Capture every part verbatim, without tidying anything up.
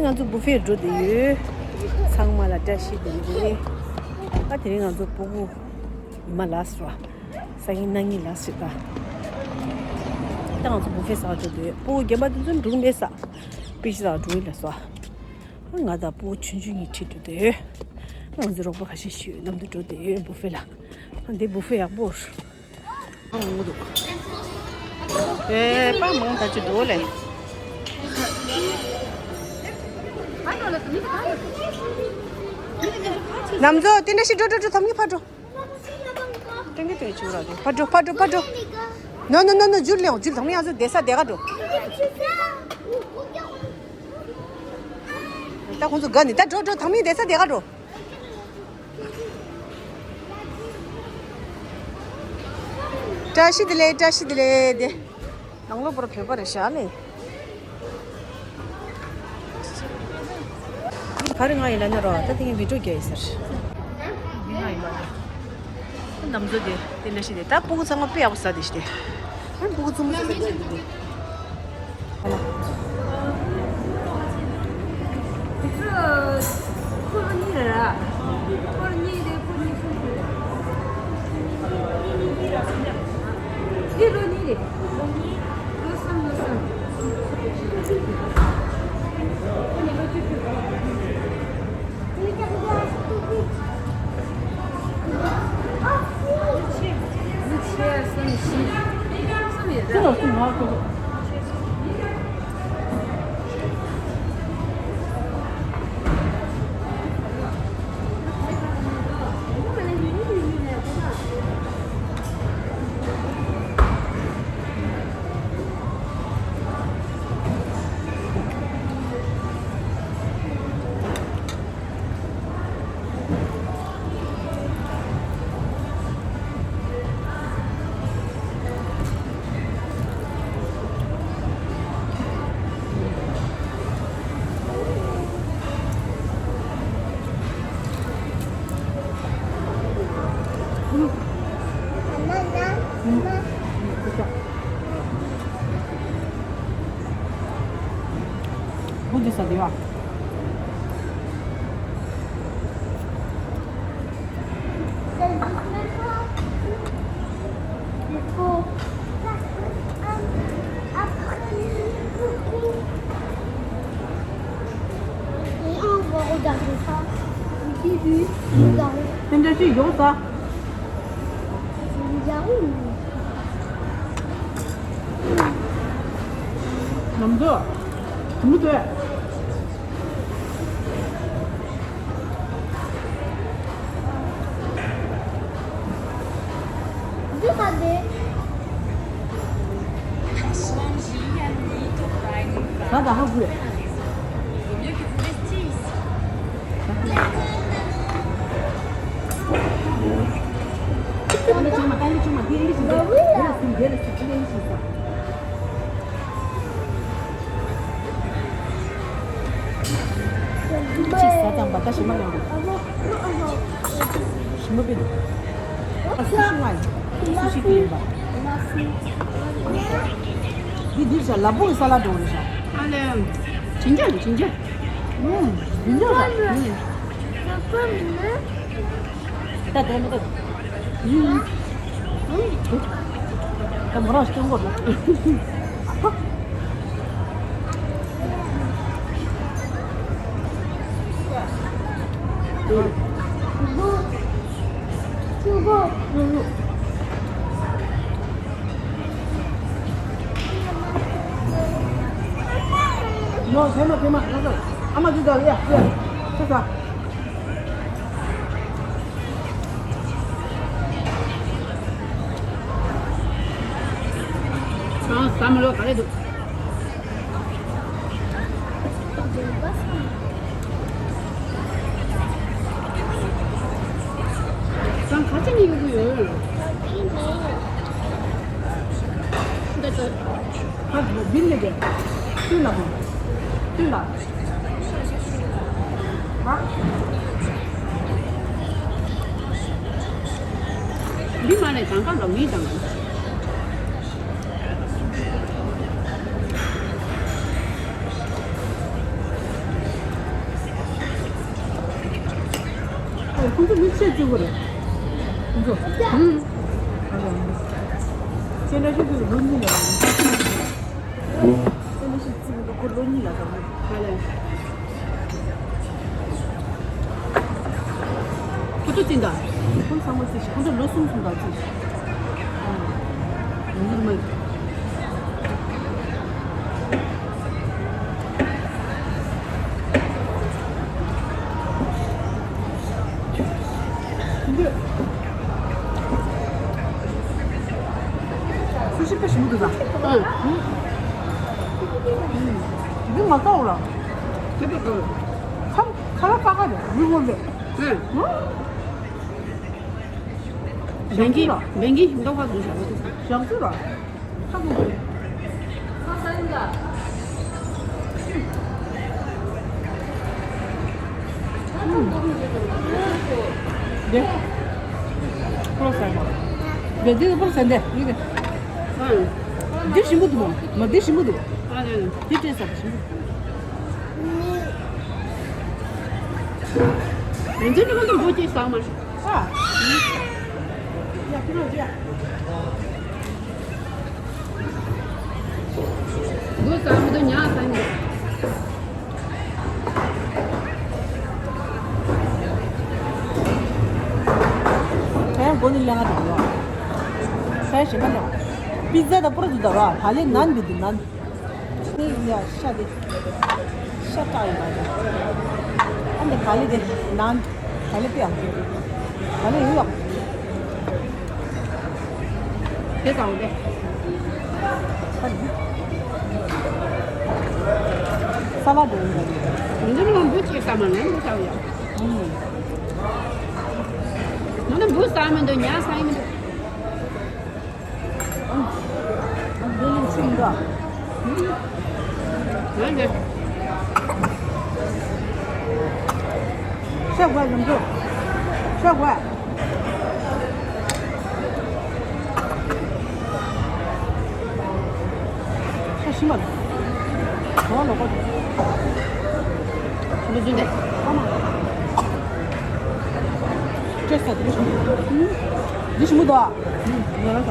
ང་ཚོ་བུ་ཕེ་འགྲོ་བསྡད་ཡོད། ཚང་མ་ལ་བཀྲ་ཤིས་བདེ་ལེགས། ཨ་དེ་རིང་ང་ཚོ་སྤུ་གུ་ཉི་མ་ལ་སོ། སང་ཉིན་གནངས་ཉིན་ལ་སོ་ད། ད་ང་ཚོ་བུ་ཕེ་ཟ་བར་འགྲོ་བསྡད་ཡོད། སྤུ་གུ་རྒན་པ་དེ་ཚོ་འབྲུག་མེད་ས། པི་ཤི་ཟ་བར་འགྲོ་ཡིན་ལ་སོ། ང་དང་སྤུ་གུ་ཆུང་ཆུང་གཉིས་ཁྲིད་འགྲོ་བསྡད་ཡོད། ང་ཚོ་རོགས་པ་ཁ་ཤས་ཤིག་མཉམ་དུ་འགྲོ་བསྡད་ཡོད་བུ་ཕེ་ལ། ཨ་འདི་བུ་ཕེ་ཡག་པོ། ཨ་འོང་གི་འདུག་ཨེ་པ་མང་ད་ཅི་འདུག་ལེ། ནམ་མཚོ་དེ་འདྲ་ཞིག་འགྲོ་འགྲོ་འགྲོ། ཐམ་གྱི་ཕར་འགྲོ། ཏན་གྱི་ཏན་གྱི་ཆུ་ར་འགྲོ། ཕར་འགྲོ་ཕར་འགྲོ་ཕར་འགྲོ། ནོ་ནོ་ནོ་ནོ། འཇུར་ལེའོ་འཇུར། ཐམ་གྱི་ང་ཚོ་བསྡད་ས་དེ་ག་འགྲོ། ད་ཁོང་ཚོ་དགའ་ནི་ད་འགྲོ་འགྲོ། ཐམ་གྱི་བསྡད་ས་དེ་ག་འགྲོ། བཀྲ་ཤིས་བདེ་ལེགས། བཀྲ་ཤིས་བདེ་ལེགས་དེ། ནང་ལོགས་པོར་བོད་པ་རེད་ཤག་ལེ། ག་རེ་ང་ཡིན་ལ་ན་རོ། ད་དེ་ངས་བི་ཌིའོ་རྒྱག་ཡིན་ཟེར། འདི་ང་ཡིན་པ་རེད། ནམ་མཚོ་དེ་དེ་འདྲ་ཞིག་དེ། ད་སྤུ་གུ་ཚང་མ་དཔེ་ཡག་པོ་ཟ་དེ་ཞིག་དེ། ཨ་སྤུ་གུ་ཚང་མ་ཟ་ཟ་དེ་ཞིག་དེ། ཁོ་གཉིས་རེད། ཁོ་གཉིས་རེད། ཁོ་གཉིས་སུ་རེད། འདི་ལོ་གཉིས་རེད། ལོ་གསུམ། ལོ་གསུམ། ཁོ་གཉིས་ལོ་བཅུ་དྲུག Et on va regarder ça. Oui, oui, nous allons. Nous allons. ནམ་མཚོ། དུམ་བུ་དོད། འདི་ག་རེད། ཟ་ད་ཧ་གོ། ཅིག་ཟ་ཙམ་པ་ད་ཞིམ་པ་ཡོང་། ཞིམ་པ་དཔེ་འདུག་ཨ་སུ་ཤི་ང་། སུ་ཤི་ཡིན་པ། འདི་འདིར་བཞག་ལ་ཕུག་གི་ས་ལ་འགྲོ་རེད་བཞག་ཨ་ལེ། ཇིན་ཇར་ཇིན་ཇར། ཨུམ། ཇིན་ཇར་ཟ། ཨུམ། ད་དེ་མི་ད། ད་མོ་རང་སྐྱོན་གོ། ནོ་ཚེ་མ་ཚེ་མ་ང་ཚོ་ཨ་མ་འདི་ད་ཡ་ཡ་ཚེ་ཚ། ཨ་བསམ་བློ་ག་རེ་འདུག་ཁང་ཁ་ཆེ་ནས་ཡོང་གི་ཡོད། འདི་ལྟར། ཨ་འདི་ལས་དེ། ཏུན་ལ་མོ། ཏུན་ལ། ཨ། འདི་མ་ནས་དང་ག་ལོ་མི་དང་། ཁོང་ཚོ་མི་ཆེ་བརྩི་གི་རེད། ཁོང་ཚོ། ཨུམ། ཁྱེད་འདྲ་ཞིག་ཚོ་ལོ་གཉིས་ལ། ཁྱེད་འདྲ་ཞིག་བརྩི་གི་འདུག་ཁོ་ལོ་གཉིས་ལ་དང་། ཁོ་ཚོ་བརྩི་འདུག་ཁོང་ཚང་མ་བརྩི་ཞིག་ཁོང་ཚོ་ལོ་གསུམ་གསུམ་དང་བརྩི། ཨུམ། ཡིན་མ། སུ་ཞིག་པ་ཞིམ་པོ་འདུག་ད། ཨང་། འདི་མ་བཏང་ལ། དེ་ད་ག་ཁ་ཁ་ལག་ཀ་ཁ་རེད་མི་ངོ་མེད། ཨང་། ལེན་གྱི་ལེན་གྱི་ཞིམ་མདོག་ཁ་འདུག་ཞག་འདུག་ཞག་འདུག་ར། འདི་ཞིམ་པོ་འདུག་མོ། མ་འདི་ཞིམ་པོ་འདུག་འདི་སྤྲད་ས་ཞིམ་པོ་འདུག་འདི་ནི་ཁོང་ཚོ་འབུ་ཅིག་ཟ་མ་ཤེས། ཨ། ཡ་ཁྱི་རོ་ཅི་ཡ། འབུ་ཟ་མི་འདུག་ཉ་ཟ་མི་འདུག་ཁ་ཡང་མགོ་ནི་ལེན་ང་འདུག་ལོ། ཁ་ཡང་ཞིམ་པ་ལོ། པི་ཛ་དང་པུ་ར་འདུག་ད་ར་བ་ལེ་ནན་འདུག་འདུག་ནན། ནི་ཡ་ཤ་དེ། ཤ་སྐྲག་ཡོད་པ་དང་། ཨ་འདི་ག་ལེ་དེ་ནང་ག་ལེ་དཔེ་ཡག་པོ། ག་ལེ་ཡོད་ཡག་པོ། དེ་གང་དེ། ས་ལ་དེ་ཡོད་པ། མི་འདི་ནང་འབུ་ཅིག་ས་མ་ནང་འབུ་ཆགས་ཡག་ཨུམ། མ་ནི་འབུ་ཟ་མི་འདུག་ཉ་ཟ་ཡི་མི་འདུག་ཤ་དགོས་ལམ་འགྲོ། ཤ་དགོས། ཤ་ཞིམ་པ། གྲོ་བ་ལོག་པ། འདི་བཟོས་ཏེ། ཨ་མ། སྤྲད་ས་འདི་ཞིམ་པོ། འདི་ཞིམ་པོ་འདུག་ཨ། ང་རང་ས།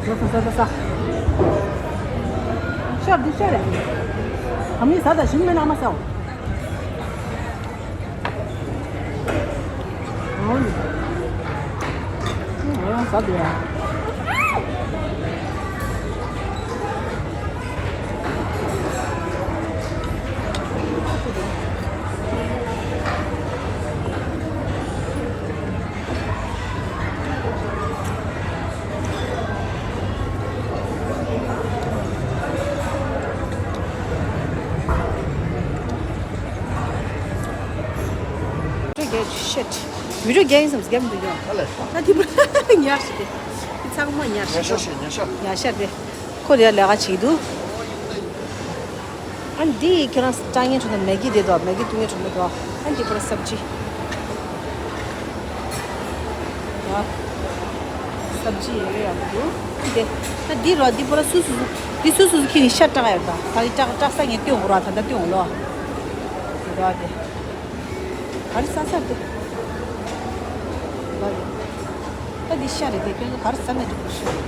ཟ་ཟ་ཟ་ཟ་ཟ། ཤ་འདི་ཤ་རེད། ཨ་མའི་ཟ་ད་ཞིམ་མེད་ན་ཨ་མ་ཟའོ། ཨང་། ཨང་། ཟ་འདུག་ཡ། བི་ཌིའོ་རྒྱག་ཤེད། བི་ཌིའོ་རྒྱག་ཡིན་བསམ་སྐྱབས་འདུག་ཡོང་། ཨ་ལེ། ཨ་དེ་པ་ཉར་ཞིག་དེ། དེ་ཚང་མ་ཉར་ཞིག་ཉར་ཤ་ཞིག་ཉར་ཤ། ཉར་ཤ་དེ། ཁོ་རེ་ལས་ཀ་བྱེད་འདུག་ཨ་འདི་ཁྱོད་རང་སྐྲག་ཉེན་བྱུང་ན་མེ་གི་དེ་དོ། མེ་གི་བཏུང་ཉེན་བྱུང་ན་དོ། ཨ་འདི་པར་སབ་ཇི། ཡ། སབ་ཇི་ཡོད་ཡག་པོ་འདུག་དེ། ད་འདི་རོ་འདི་པར་སུ་སུ་སུ། འདི་སུ་སུ་སུ་ཁྱེད་ནི་ཤ་སྐྲག་ཡོད་ད། ད་འདི་སྐྲག་སྐྲག་ས་ངས་བཏུང་འོ་ར་ད་ད་བཏུང་འོ་ལོ། དེ་རོ་དེ། ག་རེ་ཟ་ས་འདུག་ད་འདི་ཤ་རེད་དེ་ཁྱོད་ཚོ་ག་རེ་ཟ་ན་འགྲིག་པོ་ཤོད།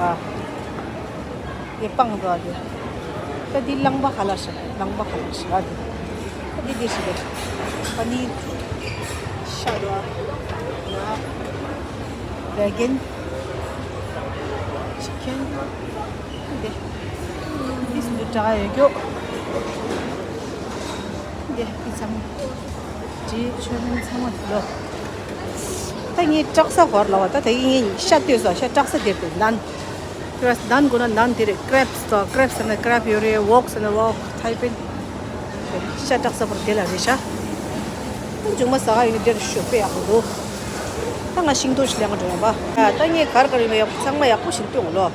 ཨ། དེ་སྤང་འདུག་ཨ་དེ། ད་འདི་རླངས་པ་ཁ་ལག་ཤ་རེད། རླངས་པ་ཁ་ལག་ཤ་རེད་དེ། ད་འདི་འདི་ཞིག་རེད། པ་ནི་ཤ་འདུག་ཨ། ཡ། བེ་གན། ཅི་ཁན། འདི། འདི་སུ་འདི་གྲགས་ཡོད་རྒྱུ། འདི་འདི་ཚང་མ། འདི་ཆོས་ལན་ཚང་མ་འདི་ལོ། ད་ངས་སྐྲག་ས་བར་ལ་བ་ད་ད་ངས་ཤ་ལྟོས་ས་ཤ་སྐྲག་ས་དེར་དུ་ནན། ཁྱོད་ར་ནན་དགོས་ན་ནན་དེ་རེད། ཀྲེབ་སི་དང་ཀྲེབ་སི་ཟེར་ན་ཀྲེབ་ཡོད་རེད། ཝོག་ཟེར་ན་ཝོག་ཐའི་པན། ཤ་སྐྲག་ས་བར་དེ་ལ་རེད་ཤ། ད་མཇུག་མ་ཟ་ག་ཡོད་ན་དེར་ཤོད་དཔེ་ཡག་པོ་འདུག་ད་ང་ཤིང་ཏོག་ཞིག་ལེན་ག་འགྲོ་ཡོང་པ། ད་ངས་གར་གར་ཡོད་ན་ཡག་པོ་ཚང་མ་ཡག་པོ་ཞིག་སྟོན་ལོ།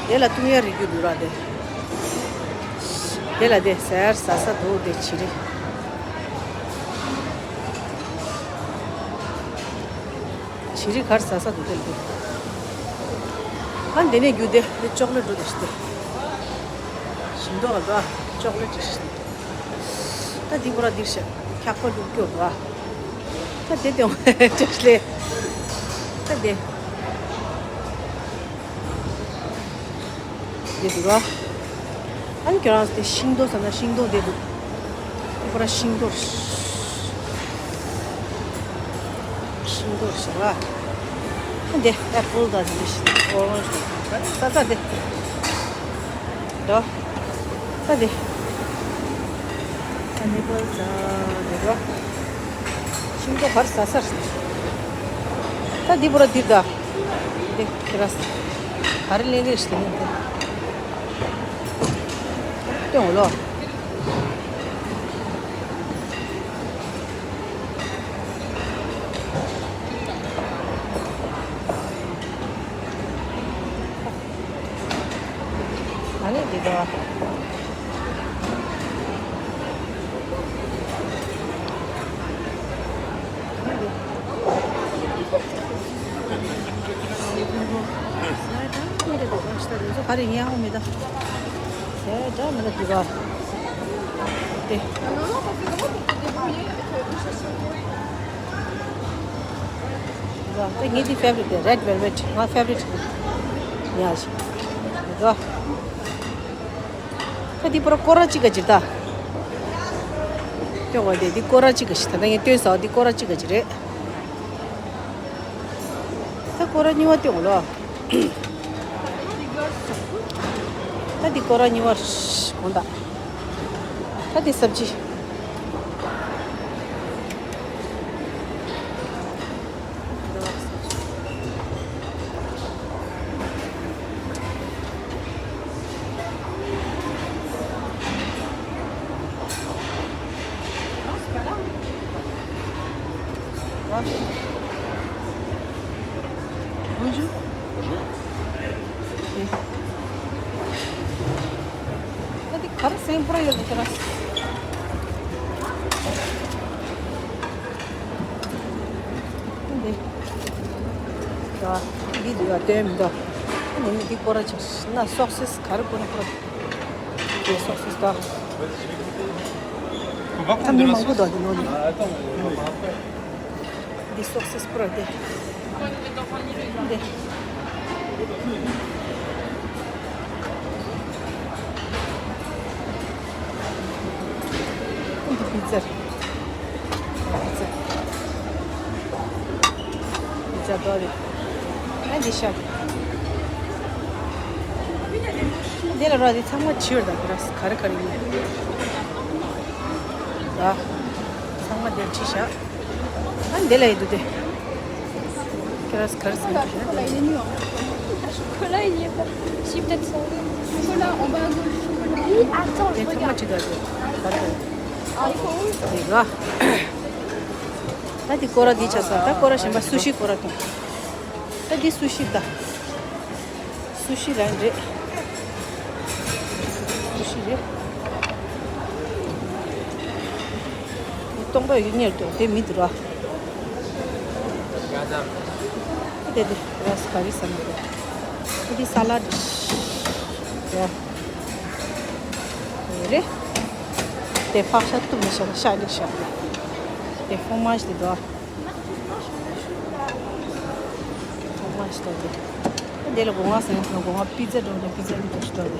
དེ་ལ་བཏུང་ཡ་རིགས་རྒྱུ་འདུག་ར་དེ། དེ་ལ་དེ་ཟེར་ཟ་ས་འདུག་དེ་བྱི་རི། བྱི་རི་གར་ཟ་ས་འདུག་དེ་ལ་དེ། ཨ་འདི་ནས་རྒྱུ་དེ་འདི་ཅོག་ལེ་ཊི་འགྲོ་དེ་ཤི་དེ། ཞིམ་མདོག་ལ་འགྲོ། ཅོག་ལེ་ཊི་ཤི་དེ། ད་འདི་པོ་ར་འདིར་ཤ་འཁྱག་པ་བླུགས་སྐྱོ་འགྲོ། ད་འདི་དེ་ཅོག་ལེ། ད་འདི། འདི་འདུག་ར། ཨ་ནི་ཁྱོད་རང་དེ་ཤིང་ཏོག་ཟ་ན་ཤིང་ཏོག་འདི་འདུག་འདི་པོ་ར་ཤིང་ཏོག་ཤིང་ཏོག་ཟ་བ། ཨ་འདི་ཨེ་པལ་དང་འདི་ཨོ་རེན་ཇི་དང་ས་ས་འདི་འདྲ། ད་འདི་ཨ་ནི་པལ་ཟ་འདི་འདྲ། ཤིང་ཏོག་ག་རེ་ཟ་ས་རེད། ད་འདི་པོ་ར་འདི་ད་འདི་ཁྱེད་ར་ག་རེ་ལེན་ལེན་ཞིག་ལེན་འདི། སྟོན་འོ་ལོ། ཨ་ནི་འདི་དག་ག་རེ་ཡིན་ཡང་མི་ད། དེ་འདྲ་མི་ད་འདི་ག་དེ། ད་ངའི་འདི་ཕེ་ཝ་རི་ཊི་དེ་རེཌ་ཝེལ་ཝེཊ་ང་ཕེ་ཝ་རི་ཊི་ཡ་ཞིག་འདི་ག་ད་འདི་པོ་ར་སྐོར་ར་གཅིག་ག་ཅིག་ད། སྟོན་འོ་དེ་འདི་སྐོར་ར་གཅིག་ག་ཞིག་ད་ལྟ་ངས་སྟོན་ས་འོ་འདི་སྐོར་ར་གཅིག་ག་ཅིག་རེད། ད་སྐོར་ར་གཉིས་པ་སྟོན་འོ་ལོ། ད་འདི་སྐོར་ར་གཉིས་པ་གོང་ད། ད་འདི་སབ་ཇི། Bonjour. ད་འདི་ག་རེ་སེམས་པོ་ར་ཡོད་ལ་ཁྱེད་རང་། འདི། ད་འདི་འདི་ཡ་སྟོན་མི་འདུག་ཨ་ནི་འདི་སྐོར་ར་ཅིག་ན་སོག་སིས་ག་རེ་སྐོར་ན་སྐོར། འདི་སོག་སིས་ད། ད་མི་མང་པོ་འདུག་འདི་ནང་ནས། འདི་སོག་སིས་པུ་ར་འདི། འདི། འདི་པི་ཛ། པི་ཛ། པི་ཛ་འདྲ་རེད། ཨ་འདི་ཤ། འདི་ལ་ར་འདི་ཚང་མ་ཕྱིར་དང་ག་རེ་ག་རེ་ཡིན། ད། ཚང་མ་འདིར་ཕྱི་ཤག་ཨ་འདི་ལ་ཡི་འདུག་སྟེ། ཁྱེད་རང་ག་རེ་ཟ་ཡི་འདུག་ན། Chocolat, il y a pas. Si, peut-être ça. Chocolat en bas à gauche. Oui, attends, je regarde. དེ་ཚང་མ་ཅི་འདྲ་འདུག་ག་རེ་རེད། ཨ་ཁོ། དེ་ག་ད་འདི་སྐོར་ར་འདི་ཆགས་སོང་། ད་སྐོར་ར་གཞན་པ་སུ་ཤི་སྐོར་ར་དང་། ད་འདི་སུ་ཤི་ད། སུ་ཤི་རང་རེད། སུ་ཤི་རེད། སྟོང་པ་ཡོད་ཉེར་དུ་དེ་མི་འདུག་ར། དེ་དེ་ར་སུ་ག་རེ་ཟ་མི་འདུག་དེ་དེ་ས་ལ་དེ་ར། རེད། དེ་ཕག་ཤ་གཏུབ་ནས་ཤ་ཤ་ལེ་ཤ། དེ་ཧྥོ་མ་ཇི་དེ་འདུག་ར། ཧྥོ་མ་ཇི་ལྟ་བུ། འདི་ལ་སྒོ་ང་ཟེར་ན་སྒོ་ང་པི་ཛ་འགྲོ་ནས་པི་ཛ་འདི་འདྲ་ཞིག་འདུག་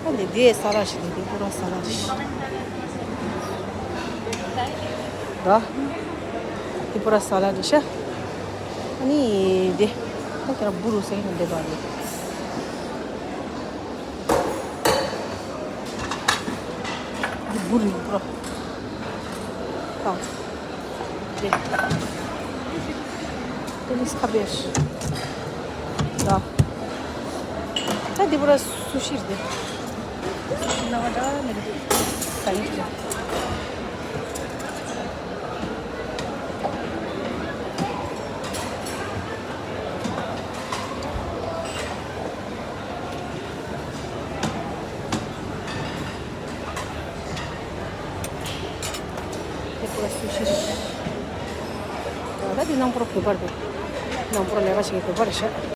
ར། ཨ་ནི་འདི་ས་ལ་ཞིག་འདི་པུ་ར་ས་ལ་ཞིག་ད། འདི་པུ་ར་ས་ལ་རེད་ཤག་ཨ་ནི་འདི། ད་ཁྱེད་རང་བུ་རུ་ཟེར་ན་འདི་པ་རེད། འདི་བུ་རུ་ཡིན་པ། ཨ། འདི། ཏེ་ནིས་ཁ་བེར། ད། ད་འདི་པུ་ར་སུ་ཤི་རེད། སུ་ཤི་ན་བ་འདྲ་མི་རེད། ད་ཡིན་ཀྱང་། དེ་པུ་ར་སུ་ཤི་རེད། ད་ད་འདི་ནང་པུ་ར་བོད་པ་རེད། ནང་པོར་ལས་ཀ་བྱེད་ཀྱི་འདུག་པ་རེད་ཤག